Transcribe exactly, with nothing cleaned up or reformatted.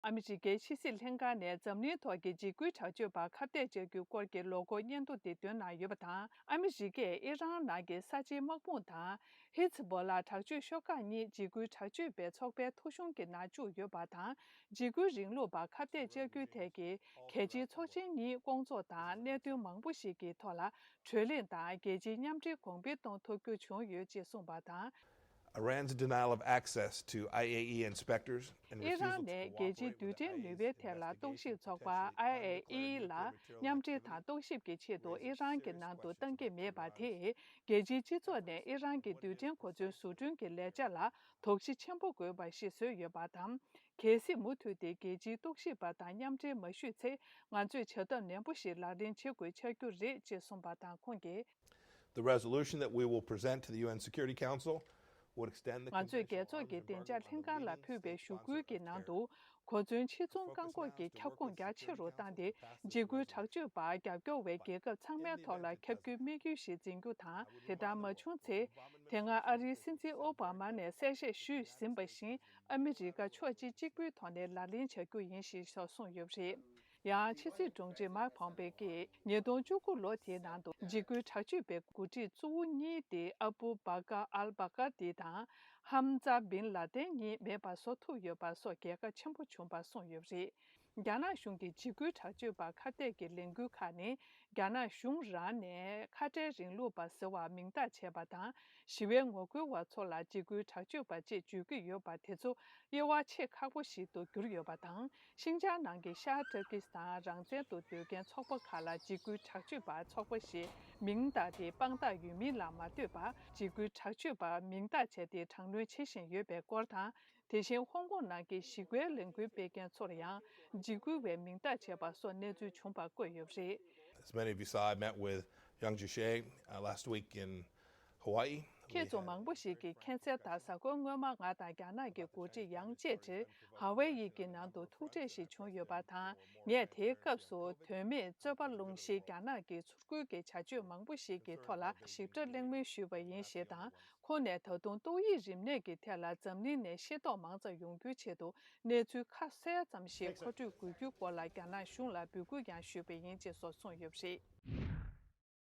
ཨ་མི་རི་ཀའི་ཕྱི་སྲིད་ལྷན་ཁང་ནས་འཛམ་གླིང་ཐོག་གི་འཇིགས་སྐུལ་དྲག་སྤྱོད་པར་ཁ་གཏད་བཅག་རྒྱུའི་སྐོར་གྱི་ལོ་འཁོར་སྙན་ཐོ་དེ་བཏོན་གནང་ཡོད་པ་དང་། ཨ་མི་རི་ཀས་ཨི་རན་ནང་གི་གསར་བརྗེའི་དམག་དཔུང་དང་། ཧི་ཛི་བྷོ་ལ་དྲག་སྤྱོད་ཤོག་ཁག་གཉིས་འཇིགས་སྐུལ་དྲག་སྤྱོད་པའི་ཚོགས་པའི་ཐོ་གཞུང་གི་ནང་བཅུག་ཡོད་པ་དང་། འཇིགས་སྐུལ་རིང་ལུགས་པར་ཁ་གཏད་བཅག་རྒྱུའི་ཐད་ཀྱི་གལ་ཆེའི་ཚོགས་ཆེན་གཉིས་སྐོང་ཚོགས་དང་། གནད་དོན་མང་པོ་ཞིག་གི་ཐོག་ལ་གྲོས་གླེང་དང་རྒྱལ་སྤྱིའི་མཉམ་འབྲེལ་གོང་འཕེལ་གཏོང་ཐུབ་རྒྱུ་བྱུང་ཡོད་ཅེས་གསུངས་པ་དང་། Iran's denial of access to I A E inspectors and ཨི་རན་refusal to ནས་རྒྱལ་སྤྱིའི་རྡུལ་ཕྲན་ནུས་པའི་ཐད་ལ་རྟོག་ཞིབ་ཚོགས་པ་I A E ལ་མཉམ་འབྲེལ་དང་རྟོག་ཞིབ་ཀྱི་ཆེད་དུ་ཨི་རན་གྱི་ནང་དུ་གཏང་གི་མེད་པ་དེས། རྒྱལ་སྤྱིའི་སྤྱི་ཚོགས་ནས་ཨི་རན་གྱི་རྡུལ་ཕྲན་གོ་མཚོན་བཟོ་སྐྲུན་གྱི་ལས་འཆར་ལ་དོགས་གཞི་ཆེན་པོ་དགོས་པ་ཞིག་བཟོས་ཡོད་པ་དང་། གལ་སྲིད་མུ་མཐུད་དེ་རྒྱལ་སྤྱིའི་རྟོག་ཞིབ་པ་དང་མཉམ་འབྲེལ་མ་ཞུས་ཚེ། ང་ཚོས་བྱ་ཐབས་ནན་པོ་ཞིག་ལག་ལེན་བྱེད་དགོས་ཆགས་རྒྱུ་རེད་ཅེས་གསུངས་པ་དང་། ཁོང་གིས། The resolution that we will present to the U N Security Council would extend the ང་ཚོས་རྒྱལ་ཚོགས་ཀྱི་བདེ་འཇགས་ལྷན་ཁང་ལ་ཕུལ་བའི་ཞུ་སྐུལ་གྱི་ནང་དུ། གོ་མཚོན་ཕྱིར་ཚོང་བཀག་འགོག་གི་ཁྱབ་ཁོངས་རྒྱ་ཆེ་རུ་བཏང་སྟེ། འཇིགས་སྐུལ་དྲག་སྤྱོད་པར་རྒྱབ་སྐྱོར་བའི་རྒྱལ་ཁབ་ཚང་མའི་ཐོག་ལ་ཁྱབ་རྒྱུའི་དམིགས་ཡུལ་ཞིག་འཛིན་རྒྱུ་དང་། དེ་ལྟར་མ་བྱུང་ཚེ། དེ་སྔ་ཨ་རིའི་སྲིད་འཛིན་ཨོ་བྷ་མ་ནས་གསལ་བཤད་ཞུས་ཟིན་པ་བཞིན། ཨ་མི་རི་ཀ་ཕྱོགས་གཅིག་གཅིག་པུའི་ཐོག་ནས་ལག་ལེན་བྱ་རྒྱུ་ཡིན་ཞེས་སོགས་གསུངས་ཡོད་པ་རེད། ཡང་ཕྱི་སྲིད་དྲུང་ཆེ་མཱིག་ཕོམ་པེ་ཀྱིས་ཉིས་སྟོང་བཅུ་དགུ་ལོ་དེའི་ནང་དུ་འཇིགས་སྐུལ་དྲག་སྤྱོད་པའི་འགོ་ཁྲིད་གཙོ་བོ་གཉིས་ཏེ་ཨ་བུ་བྷ་ཀར་ཨལ་བྷ་ཀར་ཏི་དང་ཧམ་ཛ་བིན་ལ་ཏན་གཉིས་མེད་པར་བཟོ་ཐུབ་ཡོད་པ་སོགས་རྒྱལ་ཁ་ཆེན་པོ་བྱུང་བར་གསུངས་ཡོད་པ་རེད། རྒྱ་ནག་གཞུང་གིས་འཇིགས་སྐུལ་དྲག་སྤྱོད་པར་ཁ་གཏད་ཀྱི་ལས་འགུལ་ཁག་ནི། རྒྱ་ནག་གཞུང་རང་ནས་ཁ་བྲལ་རིང་ལུགས་པ་ཟེར་བ་མིང་བཏགས་བྱས་པ་དང་། ཞི་བའི་ངོ་རྒོལ་བ་ཚོ་ལ་འཇིགས་སྐུལ་དྲག་སྤྱོད་པ་ཅེས་བརྗོད་ཀྱི་ཡོད་པ་དེ་ཚོ་དབྱེ་བ་ཕྱེ་ཁག་པོ་ཞིག་ཏུ་གྱུར་ཡོད་པ་དང་། ཤིན་ཅང་ནང་གི་ཤར་ཏུར་ཀི་སི་ཐན་རང་བཙན་དུ་འདོད་མཁན་ཚོགས་པ་ཁག་ལ་འཇིགས་སྐུལ་དྲག་སྤྱོད་པ་ཚོགས་པ་ཞེས་མིང་བཏགས་ཏེ་དཔང་རྟགས་ཡོད་མིན་ལ་མ་ལྟོས་པར་འཇིགས་སྐུལ་དྲག་སྤྱོད་པ་མིང་བཏགས་བྱས་ཏེ་དྲག་གནོན་བྱེད་བཞིན་ཡོད་པའི་སྐོར་དང་། དེ་བཞིན་ཧོང་ཀོང་ནང་གི་ཞི་རྒོལ་ལས་འགུལ་སྤེལ་མཁན་ཚོར་ཡང་འཇིགས་སྐུལ་བའི་མིང་བཏགས་བྱས་པ་སོགས་གནས་ཚུལ་བྱུང་བ་བཀོད་ཡོད་པ་རེད། As many of you saw, I met with Yang Jiechi uh, last week in Hawaii. ཁྱེད་ཚོ་མང་པོ་ཞིག་གིས་མཁྱེན་གསལ་ལྟར། གཟའ་འཁོར་སྔོན་མ་ང་དང་རྒྱ་ནག་གི་འགོ་ཁྲིད་ཡང་ཅེ་ཀྲི་ཧ་ཝེ་ཡི་གི་ནང་དུ་ཐུག་འཕྲད་ཞིག་བྱུང་ཡོད་པ་དང་། ངས་དེའི་སྐབས་སུ་དོན་མེད་རྩོད་པ་སློང་གཞིའི་རྒྱ་ནག་གི་ཚུར་རྒོལ་གྱི་བྱ་སྤྱོད་མང་པོ་ཞིག་གི་ཐོག་ལ་ཞིབ་ཕྲ་གླེང་མོལ་ཞུས་པ་ཡིན་ཞེས་དང་། ཁོང་ནས་ད་དུང་ཏོག་དབྱིབས་རིམས་ནད་ཀྱི་ཐད་ལ་འཛམ་གླིང་ནས་ཤེས་རྟོགས་མང་ཙམ་ཡོང་རྒྱུའི་ཆེད་དུ་གནས་ཚུལ་ཁ་གསལ་ཙམ་ཞིག་མཁོ་སྤྲོད་དགོས་རྒྱུའི་སྐོར་ལ་རྒྱ་ནག་གཞུང་ལ་འབོད་སྐུལ་ཡང་ཞུས་པ་ཡིན་ཅེས་སོགས་གསུངས་ཡོད་པ་རེད།